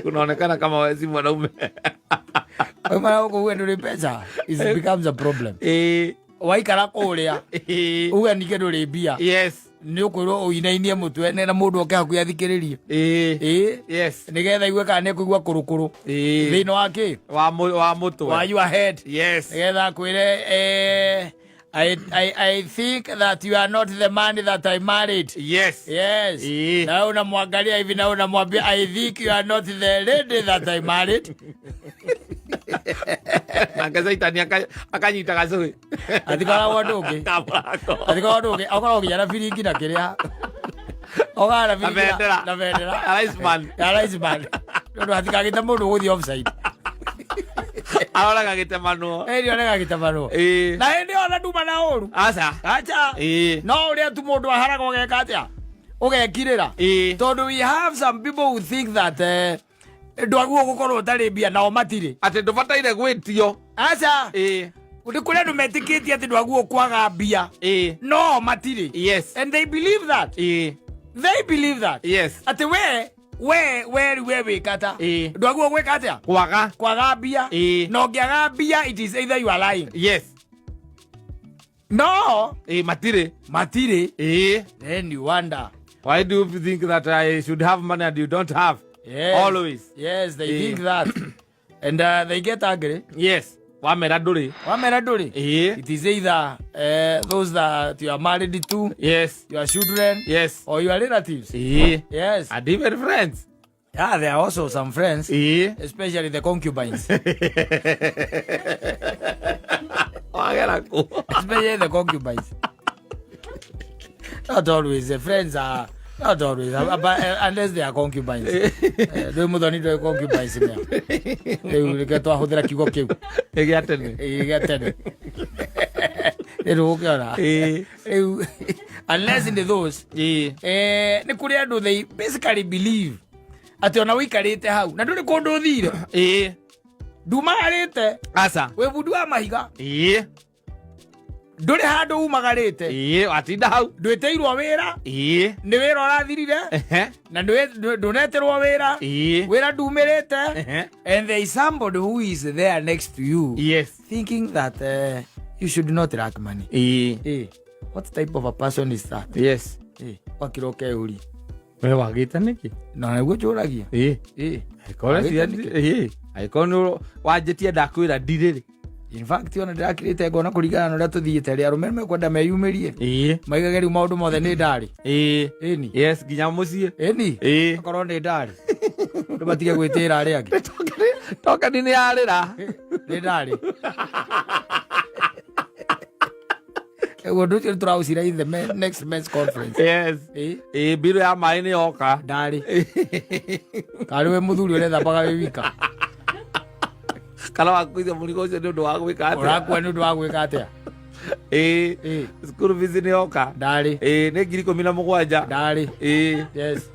Unaonekana kama wewe si mwanaume. Waumana gũkũ uge ndũrĩ mbeca, it becomes a problem. Waikara kũrĩa uge ningĩ ndũrĩ mbia, nĩ ũkwĩrwo ũinainie mũtwe na mũndũ oke hakuhĩ athikĩrĩrie. Ĩĩ. Nĩgetha igue kana nĩ kũigua kũrũkũrũ thĩinĩ wa kĩ Wa mũtwe. Wa your head. Nĩgetha akwĩre, I think that you are not the man that I married. Yes. Na unamwangalia hivi na unamwambia, "I think you are not the lady that I married." Nake Caitani akanyita gacũhĩ. Atikoragwo ũndũ ũngĩ. Kamũrango. Atikoragwo ũndũ ũngĩ. Okoragwo nginya na biringi na kĩrĩa. Ogaga na Na biringi bendera. Na bendera. Ya Riceman. Ya Riceman. Tondũ hatikagĩte mũndũ ũgũthiĩ offside. Aroraga gĩtemanwo. Ĩĩ, onega gĩtamanwo. Na hĩndĩ ĩyo ona nduma na ũru. Aca. Acha. No ũrĩa tu mũndũ aharaga ũgeka atĩa? Ũgekirĩra. Tondũ we have some people who think that ndwagwo gũkorwo ũtarĩ mbia nao matirĩ. Atĩ ndũbataire gwĩtio. Aca. Nĩ kũrĩ andũ metĩkĩtie atĩ ndwagwo kwaga mbia no matirĩ. And they believe that. They believe that. Atĩ we rĩu we wĩkata ndwagwo gwĩka atĩa? Kwaga. Kwaga mbia. Na ũngĩaga mbia, it is either you are lying. No Matirĩ. Matirĩ. Then you wonder. Why do you think that I should have money and you don't have? Yes. Always. Yes, they think that. And they get angry. Yes. Wamera ndũrĩ. Wamera ndũrĩ. It is either those that you are married to, your children, or your relatives. Yes. And even friends. Yeah, there are also some friends, especially the concubines. Wagera kũ? Especially the concubines. Not always. The friends are not always, but unless they are concubines. Ndũĩ mũthoni ndũĩ concubines nĩa. Rĩu reke twahũthĩra kiugo kĩu. Nĩ gĩa tene. Ĩĩ, gĩa tene. Rĩu ũkĩona. Rĩu unless in those nĩ kũrĩ andũ they basically believe atĩ ona ũikarĩte hau na ndũrĩ kũndũ ũthire, ndumagarĩte, Aca. wĩ bundi wa mahiga, Ndũrĩ handũ umagarĩte. Watinda hau. Ndwĩtĩirwo wĩra. Nĩ wĩra ũrathirire na ndũneterwo wĩra. Wĩra ndumĩrĩte. And there is somebody who is there next to you thinking that you should not lack money. What type of a person is that? Wakira ũkeyũria. We wagĩte nĩkĩ? Na nĩguo njũragia. Angĩkorwo Wagĩte nĩkĩ? Angĩkorwo nĩ wanjĩtie ndakwĩra ndirĩ rĩ. In fact, ona ndĩrakirĩte ngona kũringana na ũrĩa tũthiĩte rĩ, arũme nĩmekwenda meyumĩrie, maigage rĩu maũndũ mothe nĩ ndarĩ. Ĩni. Yes, nginya mũciĩ. Ĩni. Akorwo nĩ ndarĩ, andũ matige gwĩtĩra arĩa angĩ. Tokeni nĩ yarĩra. Nĩ ndarĩ. Ũguo ũndũ ũcio tũraũcira in the next men's conference. Ĩĩ, mbirũ ya maĩ nĩ yoka. Ndarĩ karĩ we mũthuri ũrethambaga wĩ wika. Kana wakuithia mũrigo ũcio nĩ ũndũ wa gwĩka atĩa? Ũrakua nĩ ũndũ wa gwĩka atĩa? School fees nĩ yoka. Ndarĩ. Ĩĩ, nĩ 17,000. Ndarĩ. Yes.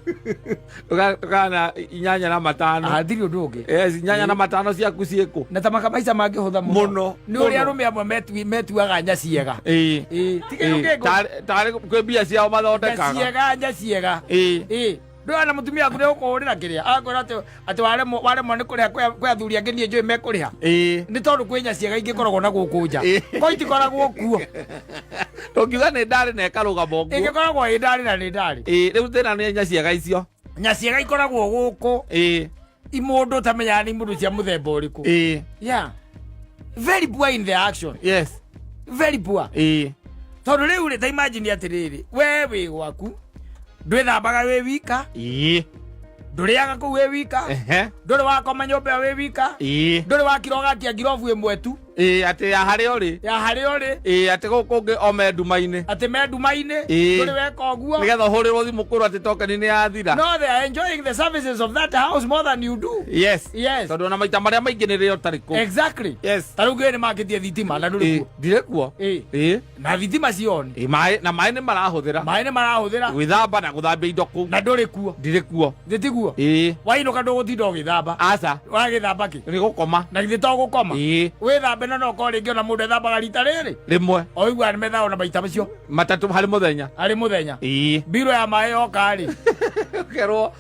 Tũkana 8 na 5. Hatirĩ ũndũ ũngĩ. Yes, 8 na 5 ciaku ciĩkũ? Na ta makamaica mangĩhũtha mũno. Mũno. Nĩ ũrĩa arũme amwe metuaga nyaciega. Tiga ũngĩ. Tarĩ kwĩ mbia ciao mathondekaga. Nyaciega, nyaciega. Ĩĩ, ndũrona mũtumia waku nĩ ũkũhũrĩra kĩrĩa akwĩra atĩ waremwo nĩ kũrĩha, kwĩ athuri angĩ niĩ njũĩ mekũrĩha. Nĩ tondũ kwĩ nyaciega ingĩkoragwo na gũkũ nja. Ko itikoragwo kuo. Tũngiuga nĩ ndarĩ na ĩkarũgama ũguo. Ĩngĩkoragwo ĩ ndarĩ na nĩ ndarĩ. Ĩĩ, rĩu thĩna nĩ nyaciega icio. Nyaciega ikoragwo gũkũ. Imũndũ ũtamenyaga nĩ imũndũ cia mũthemba ũrĩkũ. Yeah, very poor in their action. Very poor. Tondũ rĩu rĩ, ta imagine atĩrĩrĩ, we wĩ gwaku, ndwĩthambaga wĩ wika, ndũrĩaga kũu wĩ wika, ndũrĩ wakoma nyũmba ĩyo wĩ wika, ndũrĩ wakira ũgakia ngirobu ĩmwe tu. Ĩĩ, atĩ ya harĩa ũrĩ. Ya harĩa ũrĩ. Ĩĩ, atĩ gũkũ kũngĩ o me nduma-inĩ. Atĩ me nduma-inĩ. Ndũrĩ weka ũguo. Nĩgetha ũhũrĩrwo thimũ kwĩrwo atĩ tokeni nĩ yathira. No, they are enjoying the services of that house more than you do. Yes. Tondũ ona maita marĩa maingĩ nĩ rĩo ũtarĩ kũu. Ta rĩu ngĩũĩ nĩ makĩtie thitima na ndũrĩ kuo. Ndirĩ kuo. Na thitima cioni. Ĩĩ, maĩ na maĩ nĩ marahũthĩra. Maĩ nĩ marahũthĩra. Gwĩthamba na gũthambia indo kũu. Na ndũrĩ kuo. Ndirĩ kuo. Thĩ tiguo? Ĩĩ. Wainũka ndũgũtinda ũgĩthamba. Aca. Ũragĩthamba kĩ? Nĩ gũkoma. Na githĩ to gũkoma? Ĩĩ. Wĩthambe na no ũkorwo rĩngĩ ona mũndũ ethambaga rita rĩrĩ. Rĩmwe. O iguaga nĩ methaga ona maita macio. 3 harĩ mũthenya. Harĩ mũthenya. Ĩĩ. Mbirũ ya maĩ yoka rĩ. Ũkerwo.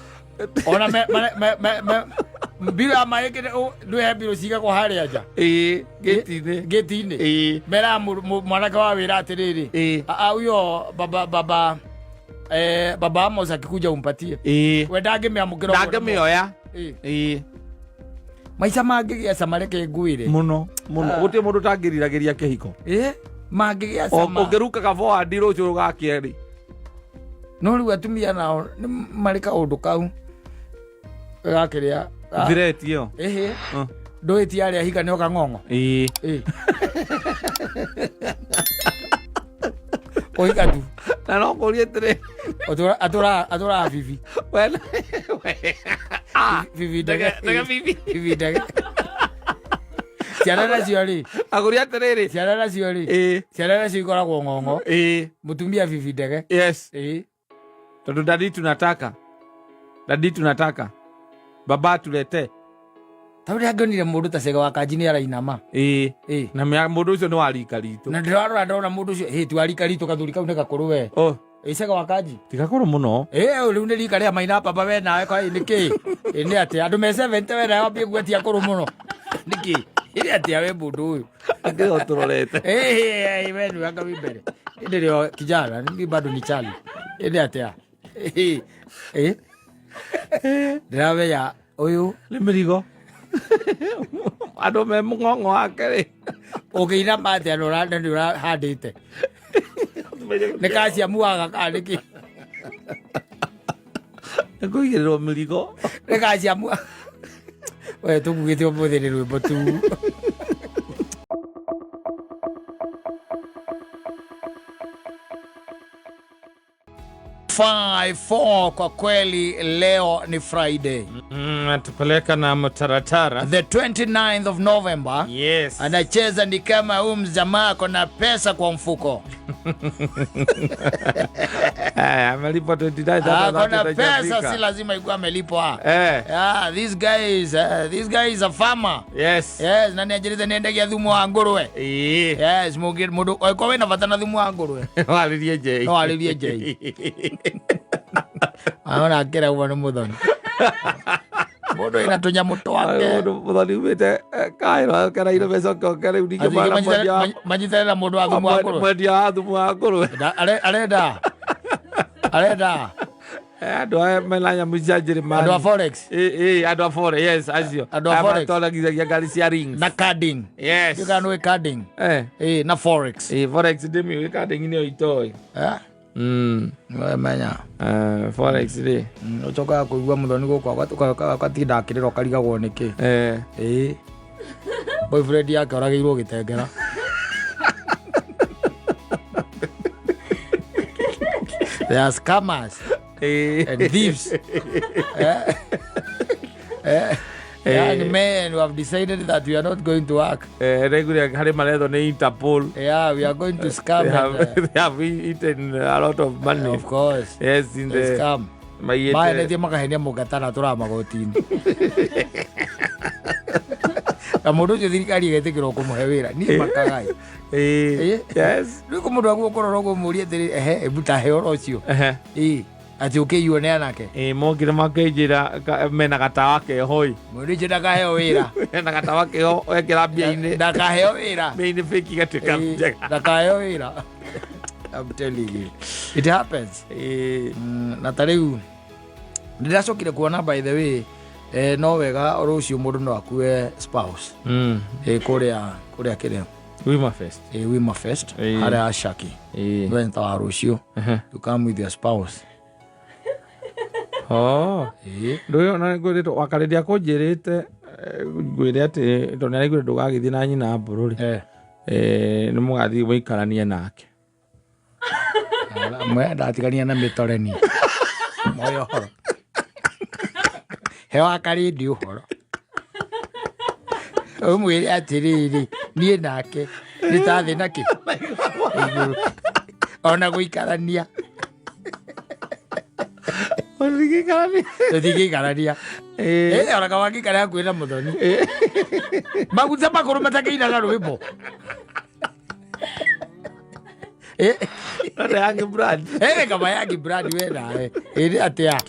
Ona me me me me me mbirũ ya maĩ kĩrĩ ndwĩhe mbirũ cigagwo harĩa nja. Ĩĩ, gĩti-inĩ. Gĩti-inĩ. Ĩĩ. Meraga mwanake wa wĩra atĩrĩrĩ. Ĩĩ. "Ah, huyo baba baba baba Amos akikuja umpatie." Ĩĩ. We ndangĩmĩamũkĩra ũguo na moko. Ndangĩmĩoya. Ĩĩ. Ĩĩ. Maica mangĩgĩa cama reke ngwĩre. Mũno mũno. Gũtirĩ mũndũ ũtangĩriragĩria kĩhiko. Ĩĩ, mangĩgĩa cama. Ũngĩrukaga forward rũciũ rũgakĩerĩ. No rĩu atumia nao nĩ marĩ kaũndũ kau gakĩrĩa Thireti ĩyo. Ĩhĩ. Ndũĩtie arĩa higa nĩ oka ng'ong'o. Ĩĩ. Ĩĩ. Kũhiga tu. Na no ngũrie atĩrĩ. Atũraga bibi. Bibi ndege. Ndege bibi. Bibi ndege. Ciana nacio rĩ. Agũria atĩrĩrĩ. Ciana nacio rĩ. Ĩĩ. Ciana nacio ikoragwo ng'ong'o. Ĩĩ. Mũtumia bibi ndege. Yes. Ĩĩ. Tondũ daddy tunataka. Daddy tunataka. Baba tulete. Ta ũrĩa ngĩonire mũndũ ta Cege wa Kanji nĩ arainama. Ĩĩ. Ĩĩ. Na mũndũ ũcio nĩ wa rika ritũ. Na ndĩrarora ndona mũndũ ũcio, ĩĩ ti wa rika ritũ kathuri kau nĩ gakũrũ we. Oh. Ĩĩ Cege wa Kanji. Ti gakũrũ mũno. Ĩĩ rĩu nĩ rika rĩa maina baba we nawe kwa nĩ kĩ? Ĩĩ nĩ atĩa? Andũ me 70 we nawe wambie kuga ti akũrũ mũno. Nĩ kĩ? Ĩĩ nĩ atĩa we mũndũ ũyũ? Akĩrĩ o tũrorete. Ĩĩ we nĩ anga wĩ mbere. Ĩndĩ rĩo kijana, ni bado ni chali. Ĩĩ nĩ atĩa? Ĩĩ. Ĩĩ. Ndĩramenya ũyũ nĩ mĩrigo. Andũ me mũng'ong'o wake rĩ. Ũngĩinama atĩa na nĩ ũrahandĩte? Nĩ kaciamu waga kana nĩ kĩ? Nĩ kũigĩrĩrwo mĩrigo. Nĩ kaciamu. We tũkugĩte ũmũthĩ nĩ rwĩmbo tu. 5-4 kwa kweli leo ni Friday. Natupeleka na mtaratara. The 29th of November. Yes. Anacheza ni kama huyu mjamaa ako na pesa kwa mfuko. Amelipwa 29, Ako na sasa pesa, hajafika. si lazima ikuwe amelipwa. Eh. Yeah, this guy is a farmer. Yes. Yes, na nianjirize niendagia thumu wa nguruwe. Ĩĩ. Yes, mundu oiko wina bata na thumu wa nguruwe. Warĩrie Jay. No warĩrie Jay. Aona akĩra ũguo nĩ mũthoni. Mũndũ ĩna tũnyamũ twake. Mũndũ mũthoni umĩte Kaĩro akereire mbeca oke rĩu ningĩ Athiĩ mwana mwendia wa manyitanĩre na mũndũ wa thumu wa ngũrwe. Mwendia wa thumu wa ngũrwe. Arenda. Arenda. Andũ aya mena nyamũ cia Njĩrĩmani. Andũ a forex. Ĩĩ, andũ a forex, yes, acio. Andũ a Aya forex. matwaragithagia ngari cia rings. Na carding. Yes. Ndiũĩ kana nĩũĩ carding. Eh. Ĩĩ, na forex. Ĩĩ, forex ndĩmĩũĩ, carding nĩyo itoĩ. Eh? Nĩwamenya. Forex rĩ. Ũcokaga kũigua mũthoni gũkũ agatinda akĩrĩra ũkarigagwo nĩkĩ. Ĩĩ. Boyfriend yake oragĩirwo gĩtengera. They are scammers and thieves. Young men who have decided that we are not going to work. Regular harĩ marethwo nĩ Interpol. Yeah, we are going to scam. They and, have eaten a lot of money. Of course. Yes, in They the scam. Maiyĩte. Maendetie makahenia mũngatana tũraga magoti-inĩ. Na mũndũ ũcio thirikari ĩgetĩkĩrwo kũmũhe wĩra. Niĩ makagai. Yes. Rĩu kũ mũndũ aguo kũrora ũguo mũrie atĩrĩ, ehe, ebu ta he ũhoro ũcio. Ehe. Atĩ ũkĩiywo nĩ anake. Mokire makĩnjĩra mena gatawa keho ĩ. Mũndũ ũcio ndakaheo wĩra. Mena gatawa keho wekĩra mbia-inĩ. Ndakaheo wĩra. Mbia-inĩ fake igatuĩka njega. Ndakaheo wĩra. I'm telling you. It happens. Na ta rĩu nĩndĩracokire kuona by the way, no wega rũciũ mũndũ no akue spouse. Kũrĩa kĩrĩa? Wima Fest. Wima Fest. Harĩa Shaki. Mũthenya ta wa rũciũ. You come with your spouse. Oh. Ndũĩ ona ngwĩrĩtwo wakarĩria kũnjĩrĩte, ngwĩre atĩ tondũ nĩaraiguire ndũgagĩthiĩ na nyina mbũrũ rĩ. Nĩ mũgathiĩ mũikaranie nake. Mwe ndatigania na mĩtoreni. Moyo ũhoro. He wakarĩndi ũhoro. Ũmwĩre atĩrĩrĩ, niĩ nake nĩ ta thĩ na kĩ? Igũrũ. Ona gũikarania. Tũtingĩikarania. Tũtingĩikarania. Ona kaba ngĩikare hakuhĩ na mũthoni. Maguta makũrũ matakĩinaga rwĩmbo. Nĩ yangi brand. Kaba yangi brand we nawe. Nĩ atĩa?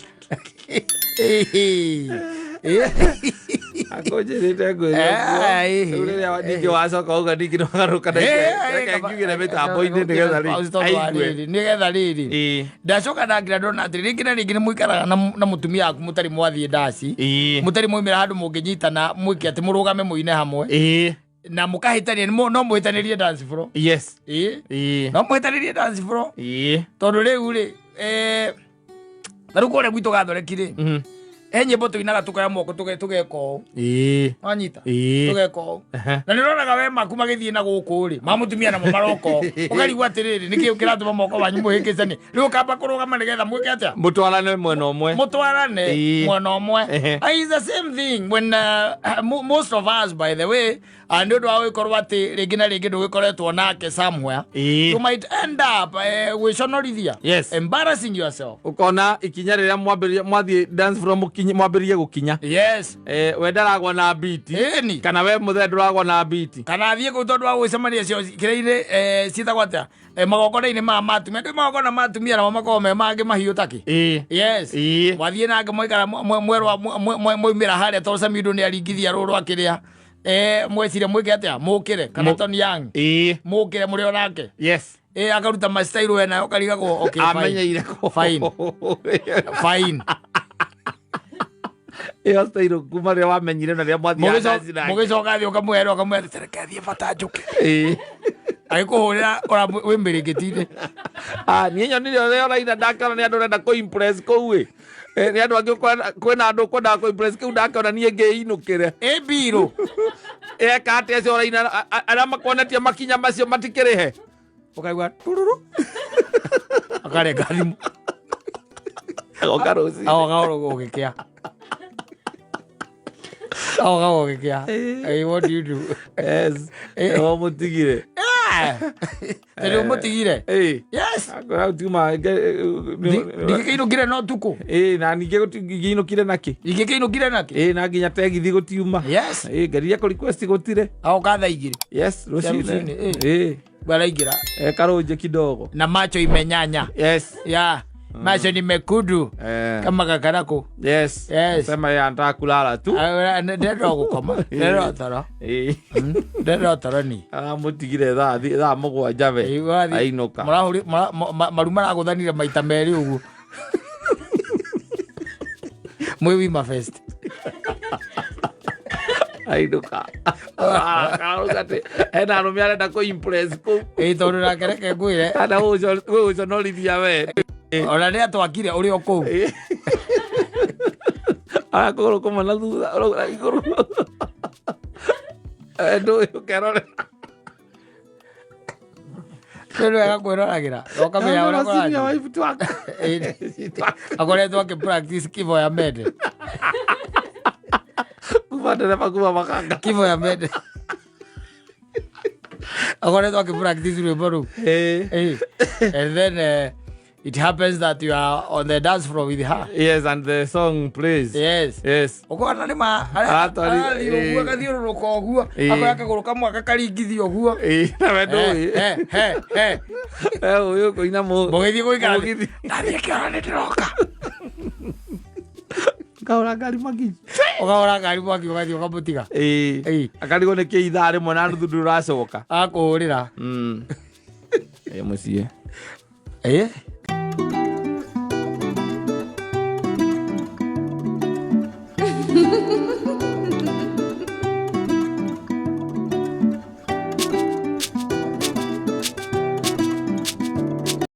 Akũnjĩrĩte ngwĩre ũguo. Rĩu rĩrĩa ningĩ wacoka uga ningĩ nĩwagarũrũka na reke ngiugĩre mĩtambo-inĩ nĩgetha rĩ aigue. Nĩgetha rĩrĩ, ndacoka ndangira ndona atĩ rĩngĩ na rĩngĩ nĩ mũikaraga na mũtumia waku mũtarĩ mwathiĩ ndaci, mũtarĩ mwaumĩra handũ mũngĩnyitana mwĩke atĩ mũrũgame mũine hamwe na mũkahĩtania, no mũhĩtanĩrie dance floor. No mũhĩtanĩrie dance floor, tondũ rĩu rĩ, ta rĩu kũrĩa gwitũ Gathoreki rĩ, he nyĩmbo tũinaga tũkoya moko tũgeka ũũ. Wanyita? Tũgeka ũũ. Na nĩ ũronaga we maku magĩthiĩ na gũkũ rĩ, ma mũtumia namo maroka ũũ, ũkarigwo atĩrĩrĩ, nĩkĩ kĩratũma moko wanyu mũhĩngĩcanie? Rĩu ũkamba kũrũgama nĩgetha mwĩke atĩa? Mũtwarane mwena ũmwe. Mũtwarane mwena ũmwe. It's the same thing when most of us, by the way, nĩ ũndũ wa gũgĩkorwo atĩ rĩngĩ na rĩngĩ ndũgĩkoretwo nake somewhere, you might end up gwĩconorithia, embarrassing yourself. Ũkona ikinya rĩrĩa mwambĩrĩria mwathiĩ dance floor, mwambĩrĩrie gũkinya, we ndaragwa na biti, kana we mũthee ndũragwa na biti. Kana athiĩ kũu tondũ wa gwĩcemania cio kĩrĩa-inĩ, ciĩtagwo atĩa, magongona-inĩ ma matumia, ndĩ magongona ma atumia namo makoragwo me mangĩ mahiũ takĩ. Yes. Mwathiĩ nake mwaikara mwerwa mwaumĩra harĩa, tondũ Samido nĩ aringithia rũrũ akĩrĩa, mweciria mwĩke atĩa? Mũkĩre kana Tony Young, mũkĩre mũrĩ o nake. Akaruta ma style we nayo ũkarigagwo, okay, fine. Amenyeire kũ? Fine. Fine. Ĩyo style kuma rĩrĩa wamenyire na rĩrĩa mwathiaga dance nake. Mũgĩcoka thiĩ ũkamwĩra, ũkamwĩra tereke thiĩ bata njũke, agĩkũhũrĩra wĩ mĩrĩngĩti-inĩ. Ah, niĩ nyonire ũrĩa ũraina ndakĩona nĩ andũ ũrenda kũ impress kũu ĩ. Nĩ andũ angĩ kwĩna andũ ũkwendaga kũ impress kĩu, ndakĩona niĩ ngĩinũkĩre. Ĩ mbirũ. Eka atĩa acio ũraina, arĩa makuonetie makinya macio matikĩrĩhe? Ũkaigua tururu, akarenga thimũ. Agoka rũcinĩ. Agoka gũgĩkĩa, agoka gũgĩkĩa. What do you do? Yes. Nĩho mũtigire. Tondũ mũtigire. Yes. Akwĩra gũtiuma Ndingĩkĩinũkire no tukũ. Ĩ, na ningĩ ngĩinũkire nakĩ? Ingĩkĩinũkire nakĩ? Ĩ, na nginya tegithi gũtiuma. Ĩ, ngeririe kũ request gũtirĩ. Agoka thaa 2 Rũcinĩ. Rũcinĩ, ĩ. Bwaraingĩra. Karũnjĩ kidogo. Na macho imenyanya. Ya macho ni mekundu kama kakarako. Sema yeye anataka kulala tu. Ndenda gũkoma, ndenda toro. Ndenda toro ni. Aramũtigire thaa 7 we. Ainũka. Mũrahũri maru maragũthanire maita merĩ ũguo mwĩ Wima Fest. Ainũka. Arauga atĩ hena arũme arenda kũ impress kũu. Ĩ, tondũ nake reke ngwĩre, Kana gũgũconorithia we. Ona nĩ atwakire ũrĩ o kũu. Aya kũgũrũ kũmwe na thutha ũrauga igũrũ. Ndũĩ ũkerorera. Nĩ wega kwĩroragĩra na ũkamenya ũrĩa Senior kũrathiĩ. wife twak. Akoretwo akĩ practice kifo ya mende. Kuma ndereba kuma makanga. Kifo ya mende, akoretwo akĩ practice rwĩmbo rũu. And then it happens that you are on the dance floor with her. Yes, and the song plays. Ũkona nĩ ma arathiĩ ũguo, agathiũrũrũka ũguo, akoya kagũrũ kamwe agakaringithia ũguo. Na we ndũĩ. He, he, he. Ũyũ kũina mũ. Mũgĩthiĩ gũikara thĩ. Mũgithi. Ndathiĩ kĩoro nĩ ndĩroka. Ngahũra ngari mwaki. Ũkahũra ngari mwaki, ũgathiĩ ũkamũtiga. Akarigwo nĩ kĩ ithaa rĩmwe na nuthu ndũracoka. Akũhũrĩra. Ĩ mũciĩ.